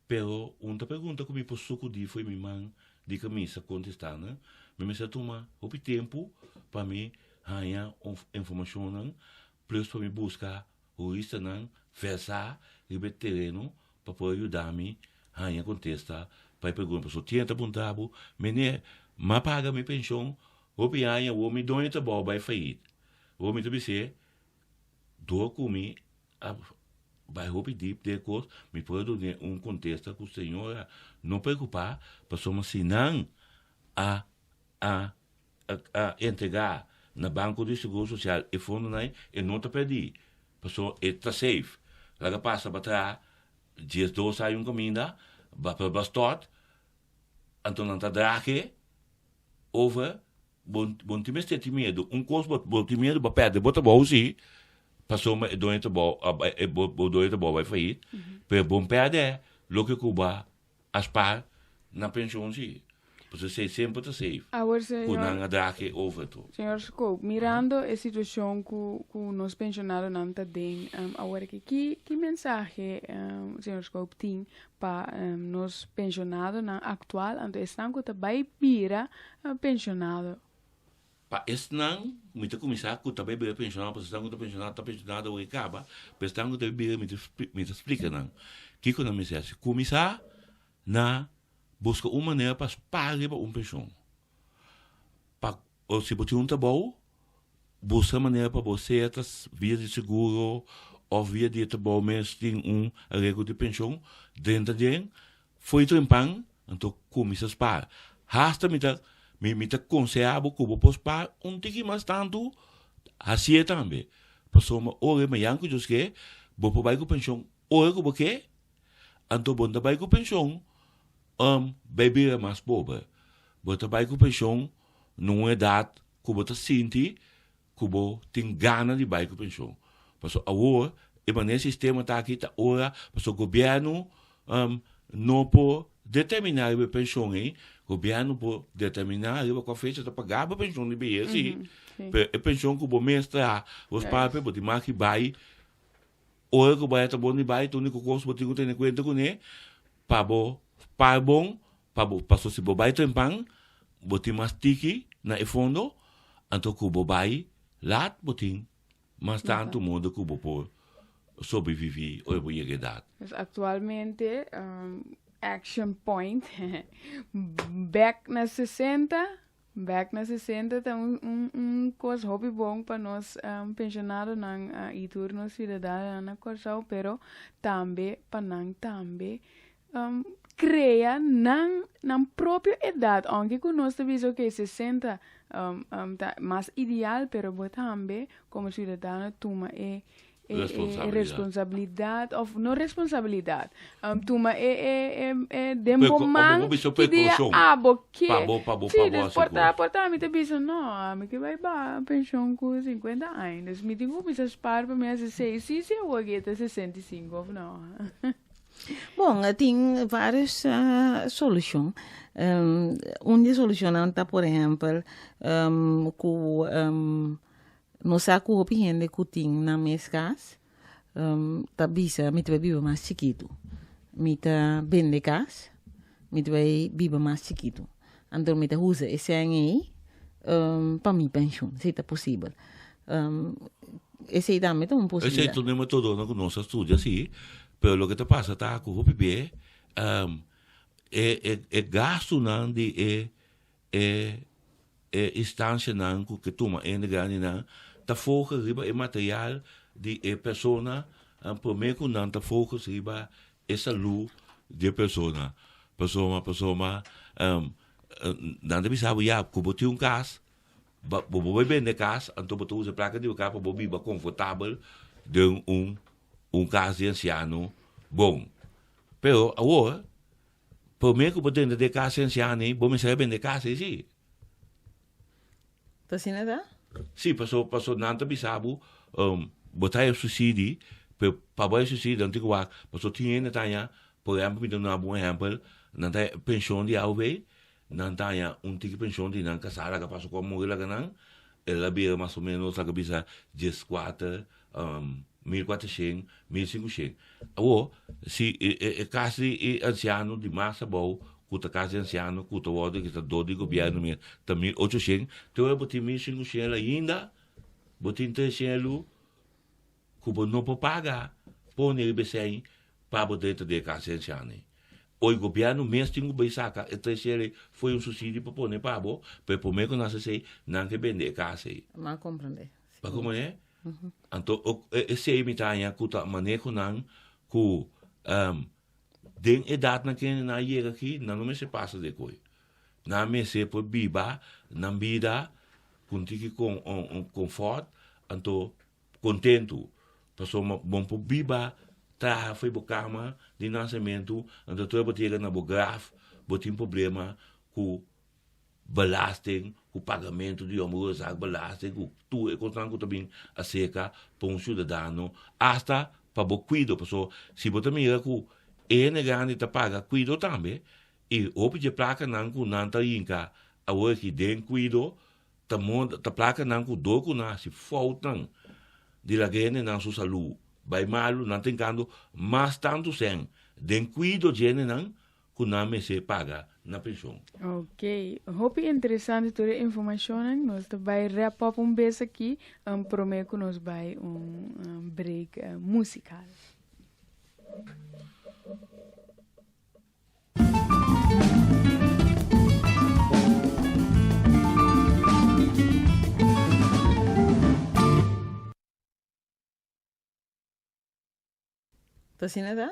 Pero un ta pregunta ku mi por sukudí fo'i mi man di kamisa kontestá nan, mi mester tuma hopi tempu pa mi haña informashonnan plus pa mi buska Huristanan versá riba e tereno pa por yuda mi haña kontesta pa e pregunta. Pasobra tin ta puntra bo, Meneer, m'a paga mi penshon hopi aña, awor mi doño trabou bai fayit. Awor mi ta bis'é, Dor ku mi a bai hopi dip den e kos, mi por a dun'é un kontesta ku señora no preokupá, pasobra si nan a a a entregá na Banko di Seguro Sosial e fondonan ei, e no ta pèrdí, pasobra e ta safe. Laga pasa pa traha 12 aña un kaminda, Ba ba stort, anto nan ta draag over, bon bon tin mester tin miedu. Un kos bo bo tin miedu bo pèrdè bo trabou si, pasobra e doño trabou e bo bo doño trabou bai fayit, pero bon pèrdè loke ku bo a spaar na penshon si. Pasobra esei semper ta safe Awor ku señor nan a draag over to. Señor Scope, mirando e situacion ku ku nos pensionadonan ta den awor aki, ki ki mensahe señor Scope tin pa nos pensionadonan actual anto esnan ku ta bai bira pensionado? Pa esnan, mi ta kuminsá ku ta bai bira pensionado, pasobra esnan ku ta pensionado ta pensionado awor i kaba, pero esnan ku ta bai bira mi ta mi ta splika nan kiko nan mester hasi. Kuminsá na Buska un manera pa spar riba un penshon. Pa o si bo tin un trabou, buska manera pa bo sea ta via di seguro of via di e trabou mes tin un areglo di penshon, drenta den, fo'i trempan, anto kuminsá spar. Hasta mi ta mi mi ta konsehá bo ku bo por spar un tiki mas tantu, hasié tambe. Pasobra ora mañan ku Dios ke, bo por bai ku penshon ora ku bo ke, Anto bo no ta bai ku penshon, um bai bira mas pober. Bo ta bai ku penshon na un edat ku bo ta sinti ku bo tin gana di bai ku penshon. Pasobra awor e manera sistema ta aki ta ora pasobra gobièrnu um no por determiná riba e penshon ei, gobièrnu por determiná riba kua fecha ta paga bo penshon di bier si, pero e penshon ku bo mes traha, bo spar p'e bo tin mas ki bai Ora ku bai ta bon di bai, ta úniko kos bo tin ku tene kuenta kuné pa bo par bon, pa bo paso si bo bai trempan, bo tin mas tiki na e fondo, anto ku bo bai lat bo tin mas tantu modo ku bo por sobreviví ora bo yega edat. Pues aktualmente action point bek na 60 Bek na 60 ta un un un kos hopi bon pa nos pensionadonan i tur nos siudadanonan na Kòrsou, pero tambe pa nan tambe krea nan nan propio edat, ounke ku nos ta bisa oke 60 ta mas ideal, pero bo tambe komo siudadano tuma e e e responsabilidad of no responsabilidad um, tuma e e e e den bo man ki dia abo ke sí dus por ta por ta mi ta bisa no ami ke bai ba pension ku 50 aña dus mi tin ku bisa spaar pa mi hasi seis sí sí awor ke ta 65 of no. Bon, tin varios uh, solucion. Um, un di solucionnan ta, por ehempel, um, ku um, Nos sa ku hopi hende ku tin nan mes kas ta bisa mi ta bai biba mas chikitu. Mi ta bende kas, mi ta bai biba mas chikitu. Anto mi ta usa e sèn ei pa mi penshun, si ta posibel. Esei tambe ta un posibilidat. Esei ta un metodonan ku nos a studia si, pero loke ta pasa ta ku hopi be e gastunan di e E e instancianan cu ke tuma hende grandinan ta focus riba e material di e persona prome cu nan ta focus riba e salud di e persona. Pasobra pasobra nan ta bisa bo ya cu bo tin un cas bo bo bay bende cas anto bo ta usa e placa di bo cas pa bo biba confortabel den un un cas di anciano bon. Pero awor Promé ku bo drenta den kas di ansiano ei, bo mester a bende kas ei sí. Ta asina ta? Sí, paso, paso nan ta bisa bo, um, bo ta haña subsidi, pero pa bo haña subsidi nan tin ku wak, paso tin hende ta haña, por ehèmpel, mi ta duna bo un ehèmpel, nan ta haña penshon di AOV, nan ta haña un tiki penshon di nan kasá laga paso ku a muri laga nan, el a bira mas o ménos laga bisa dieskuater, um, 1400, 1500. Awor, si e, e, e kas di e ansiano di mas abou, ku ta kas di ansiano, ku ta wòrdu ki ta dor di gobièrnu mes, ta 1800, te ora bo tin 1500 ainda, bo tin 300 lu ku bo no por paga pone riba esei pa bo drenta den e kas di ansiano ei. Oi gobièrnu mes tin ku bai saka e 300 ei fo'i un subsidio pa pone pa bo, pero promé ku nan hasi esei, nan ke bende e kas ei. M'a komprendé. Pa komo e? Anto esei mi ta haña ku ta manehonan ku den edatnan ku nan a yega aki nan no mester pasa de koi. Nan mester por biba nan bida ku un tiki konfòrt anto kontentu. Pasobra bo por biba. traha fo'i bo kama di nasementu, anto tur bo ta yega na bo graf, bo tin problema ku belasting, ku pagamentu di omroepzaakbelasting, ku tur e kosnan ku ta bin aserka pa un siudadano, asta pa bo kuido, pasobra si bo ta mira ku e hende grandi ta paga kuido tambe, i hopi dje plakanan ku nan ta hinka awor aki den kuido, ta moda ta plakanan ku dor ku nan hasi foutnan di laga hendenan su salú bai malu, nan ta hinkando mas tantu sèn den kuido dje hendenan ku nan mester paga na penshon. Ok, hopi interesante tur e informashonnan. Nos ta bai wrap up un bes aki prome ku nos bai un break musikal. Ta asina ta?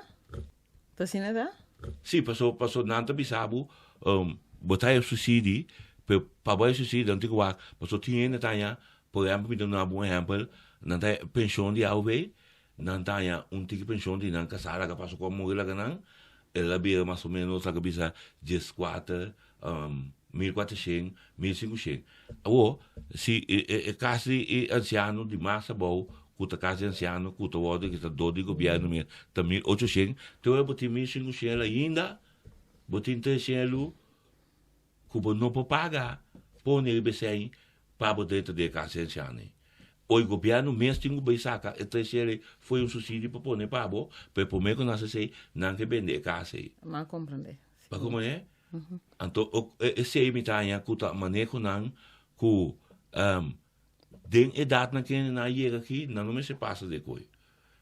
Ta asina ta? Sí, paso, paso nan ta bisa bo, um, bo ta haña subsidi, pero pa bo haña subsidi nan tin ku wak, paso tin hende ta haña, por ehèmpel mi ta duna bo un ehèmpel, nan ta haña penshon di AOV, nan ta haña un tiki penshon di nan kasá laga paso ku a muri laga nan, el a bira mas o ménos laga bisa dieskuater, um, 1400, 1500. Awor, si e, e, e kas di e ansiano di mas abou, ku ta kas di ansiano ku ta wòrdu kita dor di gobièrnu mes, ta 1800, te ora bo tin 1500 ainda, bo tin 300 lu ku bo no por paga pone riba esei pa bo drenta den e kas di ansiano ei. Oi gobièrnu mes tin ku bai saka e 300 ei fo'i un subsidio pa pone pa bo, pero promé ku nan hasi esei, nan ke bende e kas ei. M'a komprendé. Pa komo e? Anto esei mi ta haña ku ta manehonan ku den edatnan ku nan a yega aki nan no mester pasa de koi.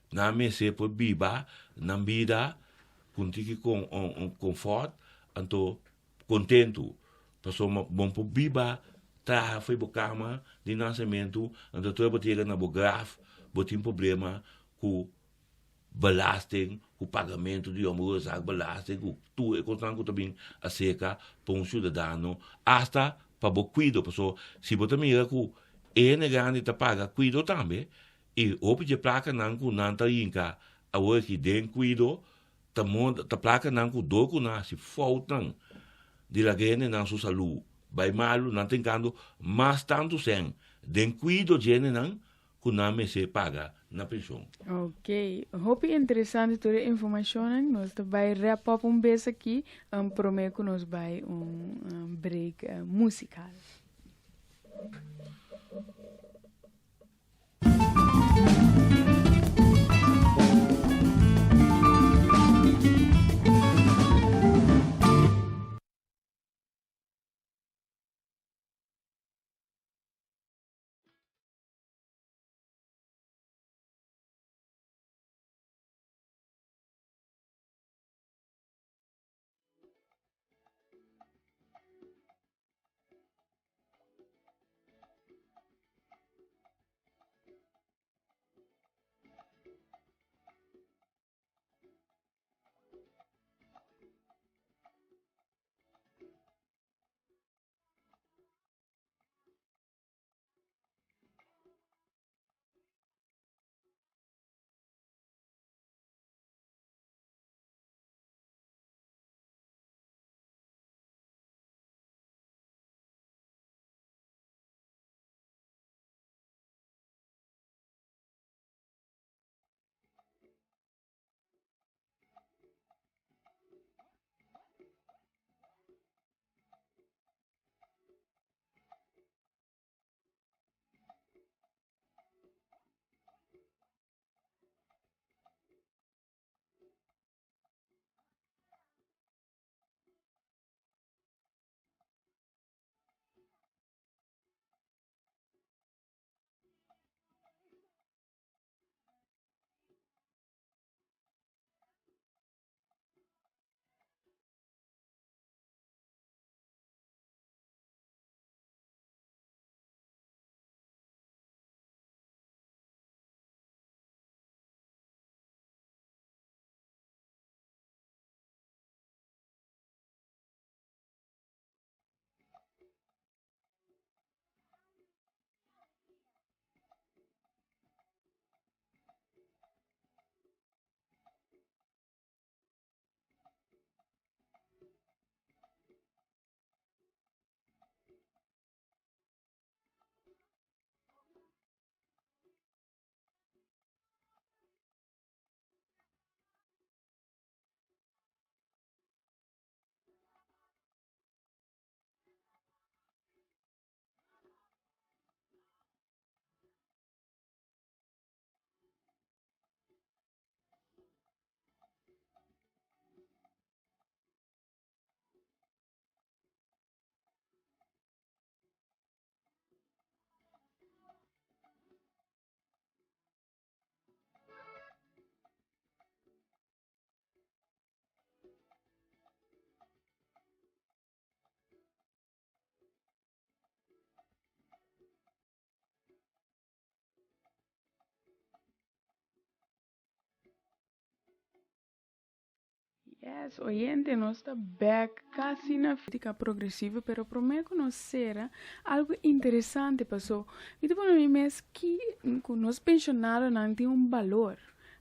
Nan mester por biba nan bida ku un tiki konfòrt anto kontentu. Pasobra bo por biba traha fo'i bo kama di nasementu anto tur bo ta yega na bo graf bo tin problema ku belasting, ku pagamentu di omroepzaakbelasting, ku tur e kosnan ku ta bin aserka pa un siudadano, asta pa bo kuido. Pasobra si bo ta mira ku e hende grandi ta paga kuido tambe, i hopi dje plakanan ku nan ta hinka awor aki den kuido, ta moda ta plakanan ku dor ku nan hasi foutnan di laga hendenan su salú bai malu, nan ta hinkando mas tantu sèn den kuido dje hendenan ku nan mester paga na penshon. Ok, hopi interesante tur e informashonnan. Nos ta bai wrap up un bes aki prome ku nos bai un break musikal. Yes, oyente, nos ta back casi na Política Progresivo, pero prome cu nos cera, algo interesante paso. Mi ta pone mi mes ki cu nos pensionadonan tin un balor.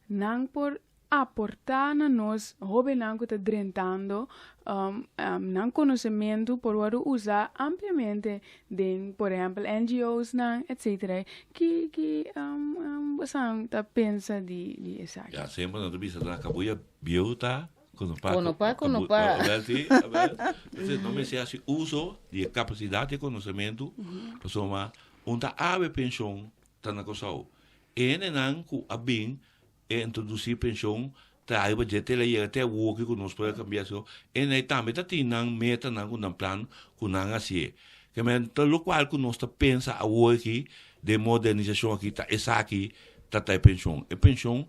Nan por aporta na nos hobennan cu ta drentando, nan conocemento por wordo usa ampliamente den, por ehempel, NGO's nan, etcetera. Ki ki bosan ta pensa di di esaki? Ya, semper nan ta bisa ta kabuya bieu ta konopa. Konopa, konopa. Abel si, abel. Entonces no mester hasi uso di e kapasidat di e konosementu, pasobra un ta awe penshon ta na Kòrsou. E hendenan ku a bin e introdusí penshon ta ariba dje te la yega te awoki ku nos por a kambia so e nei tambe ta tin nan metanan ku nan plan ku nan hasié. Ke men ta lokual ku nos ta pensa awor aki den modernisashon aki ta esaki ta ta e penshon. E penshon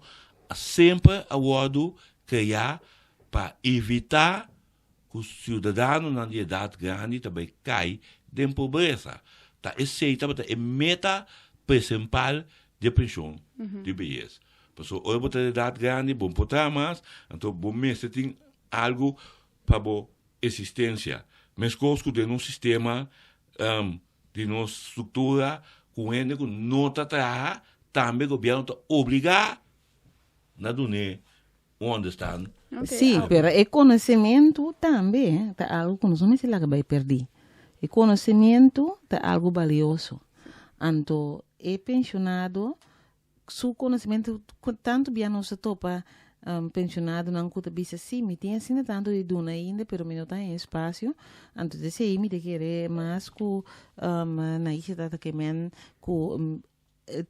semper a wòrdu kreá pa evitá ku siudadanonan di edat grandi ta bai kai den pobresa. Ta esei tabata e meta presenpal di e penshon di beyes. Pasobra ora bo ta di edat grandi bo no por traha mas, anto bo mester tin algu pa bo esistensia. Meskos ku den nos sistema di nos struktura ku hende ku no ta traha tambe gobièrnu ta obligá na dun'é Un understand. Sí, pero e konosementu tambe ta algu ku nos no mester laga bai pèrdí. E konosementu ta algu balioso. Anto e penshonado su konosementu, tantu bia nos ta topa penshonadonan ku ta bisa, sí, mi tin asina tantu di duna ainda, pero mi no ta haña espasio. Anto desei mi ta kere mas ku Naisha ta ta ke men ku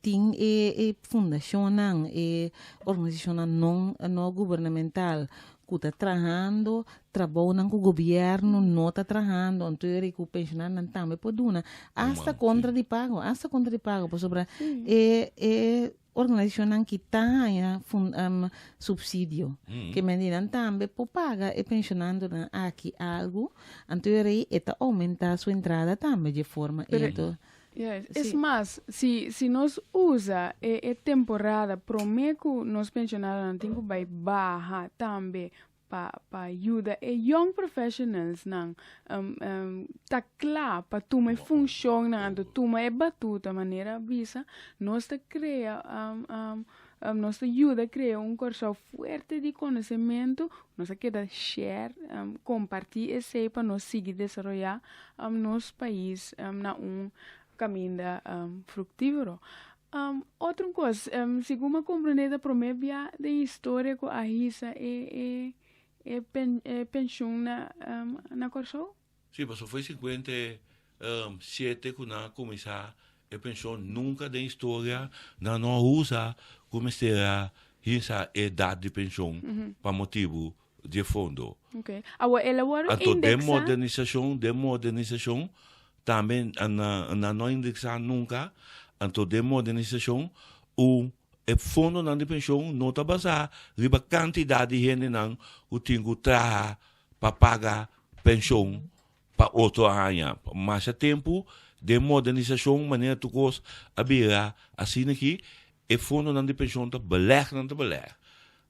Tin e e fundashonnan, e organisashonnan non no gubernamental ku ta trahando trabounan ku gobièrnu no ta trahando, anto e ora ku penshonarnan tambe por duna asta kontra di pago, asta kontra di pago, pasobra e e organisashonnan ki ta haña supsidio, ke mende nan tambe por paga e penshonandonan aki algu, anto e ora e ta oumentá su entrada tambe dje forma ei, anto Yes. Es mas, si, si nos usa e, e temporada promé ku nos pensionadonan tin ku bai baha tambe pa, pa yuda e young professionals nan um, um, ta kla pa tuma e funshonnan, anto tuma e batuta manera a bisa, nos ta krea um, um, um, nos ta yuda krea un Kòrsou fuerte di konosementu, nos a keda share, um, kompartí esei pa nos sigui desaroyá um, nos pais um, na un kaminda um, fruktífero. Um, otro kos, um, segun mi a komprendé ta promé bia den historia ku a hisa e, e, e, pen, e penshun na, um, na Kòrsou. Sí, pasobra foi 57 ku nan a kuminsá e penshon, nunka den historia nan no a usa ku mester a hisa e edat di penshon pa motibu di e fondo. Ok. Awor el a wòrdu Anto den indeksá? modernisashon, den modernisashon tambe nan no a indeksá nunka, anto den modernisashon un e fondonan di penshon no ta basá riba kantidat di hendenan ku tin ku traha pa paga penshon pa otro aña. Masha tempu den modernisashon manera tur kos a bira asina aki, e fondonan di penshon ta beleg, nan ta beleg.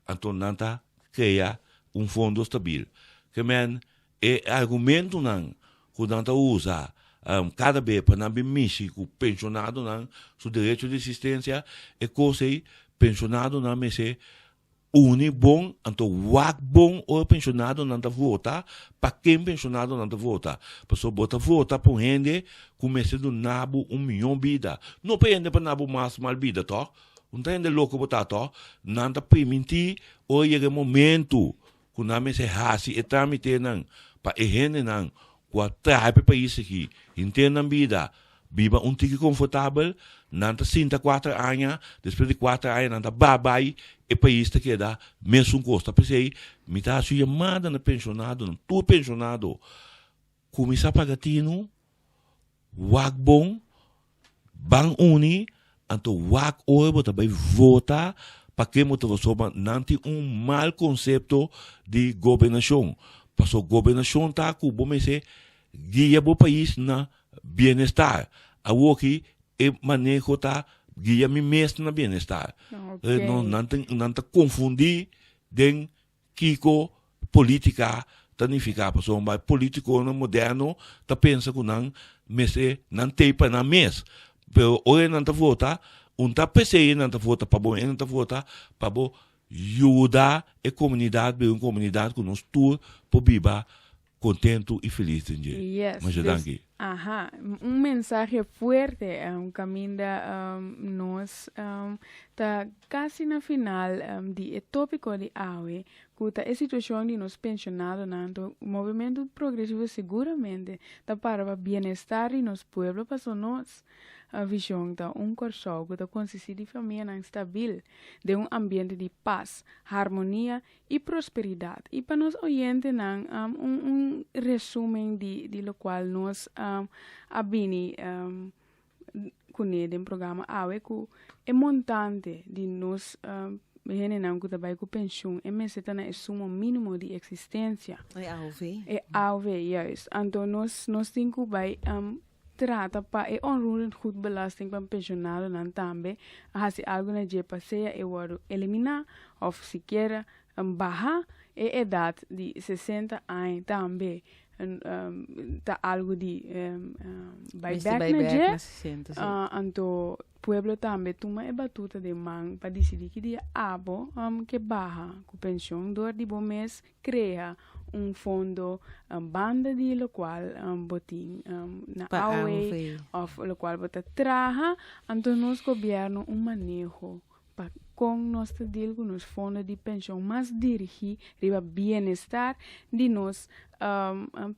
Anto nan ta krea un fondo stabil. Ke men e argumentonan ku nan ta usa kada be pa nan bin mishi ku penshonadonan su derecho di esistensia, e kos ei penshonadonan mester Uni bon, anto wak bon ora penshonadonan ta vota, pa ken penshonadonan ta vota. Pasobra bo ta vota pa un hende ku mester duna bo un mihó bida. No pa e hende pa na bo mas mal bida, tòg? Un ta hende loko bo ta, tòg? Nan ta primintí ora yega e momentu ku nan mester hasi e trámitenan pa e hendenan ku a traha pa e pais aki henter nan bida biba un tiki konfortabel, nan ta sinta kuater aña, despues di kuater aña nan ta ba bai, e pais ta keda mesun kos. Ta p'esei mi ta hasi un yamada na penshonadonan, tur penshonado, kuminsá paga tinu, wak bon, ban uni, anto wak ora bo ta bai vota pa ken bo ta vota, pasobra nan tin un mal konsepto di gobernashon, pasobra gobernashon ta ku bo mester guia bo pais na bienestar. Awoki e maneho ta guia mi mes na bienestar. Okay. No, nan ta, nan ta konfundí den kiko polítika ta nifiká pasobra e polítikonan moderno ta pensa ku nan mester nan tei pa nan mes pero ora nan ta vota un ta p'esei nan ta vota pa bo nan ta vota pa bo yuda e komunidat bira un komunidat ku nos tur por biba kontentu i felis den dje. Yes. Masha danki. Aha, un mensahe fuerte um, kaminda um, nos um, ta kasi na final um, di e tópiko di awe, ku ta e situashon di nos pensionadonan, to Movementu Progresivo seguramente ta para pa bienestar di nos pueblo paso nos vishon ta un Kòrsou ku ta konsistí di famianan stabil den un ambiente di pas, harmonia i prosperidat. I pa nos oyentenan um, un, un resumen di, di lokual nos um, a bini um, kuné den programa awe ku e montante di nos um, hendenan ku ta bai ku penshun e mester ta na e sumo mínimo di eksistensia. E AOV. E AOV, juist. Anto nos, nos tin ku bai um, trata pa e onroerend goed belasting pa pensionadonan tambe a hasi algu na dje pa sea e wòrdu eliminá òf sikiera baha e edat di 60 aña tambe ta algu di bai Mester bèk bai na bèk dje. na 60, sí. Anto pueblo tambe tuma e batuta den man pa disidí ki dia abo ke baha ku penshon dor di bo mes Crea un fondo banda di locual bo tin na Pa AOW AOW. of locual bo ta traha, anto nos gobierno un maneho pa con nos ta deal cu nos fondo di pension mas dirigi riba bienestar di nos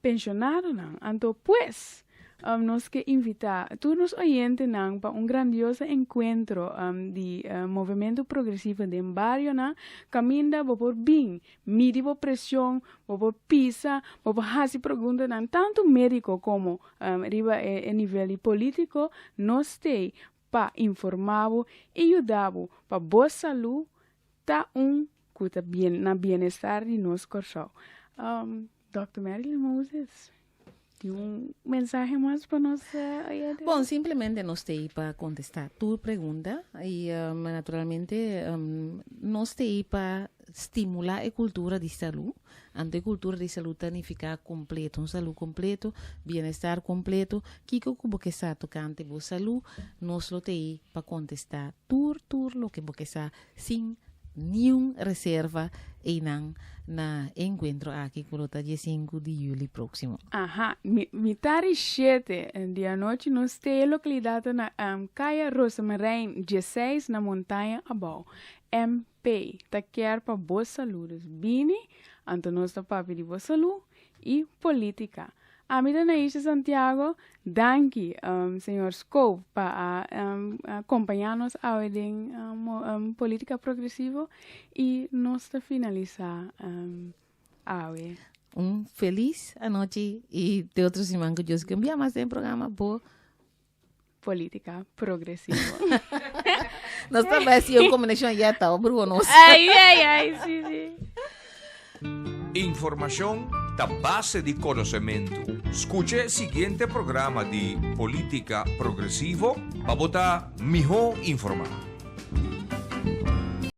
pensionadonan. Anto pues Nos ke invitá tur nos oyentenan pa un grandioso enkuentro di Movementu Progresivo den barionan kaminda bo por bin midi bo presion, bo por pisa, bo por hasi preguntanan tantu médiko komo riba e nivel di polítiko. Nos t'ei pa informá bo i yuda bo pa bo salú ta un ku ta na bienestar di nos Kòrsou. Dòkter Marilyn Moses. Tin un mensahe mas pa nos oyentes? Bon, simplemente nos ta ei pa contesta tur pregunta y naturalmente nos ta ei pa stimula e cultura di salud. Anto e cultura di salud ta nifica completo, un salud completo, bienestar completo. Kico cu bo ke sa tocante bo salud, nos lo ta ei pa contesta tur, tur loke bo ke sa sin niun reserva einan na e enkuentro aki ku lo ta die sinku di yuli próksimo. Aha, mi, mitari shete di anochi nos te e lokalidat ta na Kaya Rosemarijn dieseis na Montaña Abou. MP ta kier pa bo salú, dus bini, anto nos ta papia di bo salú i polítika. Ami ta Naisha Santiago, danki señor Scope pa a kompañá nos awe den Polítika Progresivo i nos ta finalisá awe. Un felis anochi i te otro siman ku Dios ke un bia mas den programa bo Polítika Progresivo. Nos ta bai hasi un kombinashon ya ta obru nos. Ai, ai, ai, sí, sí. Informashon ta base di konosementu. Skucha e siguiente programa di Polítika Progresivo pa bo ta mihó informá.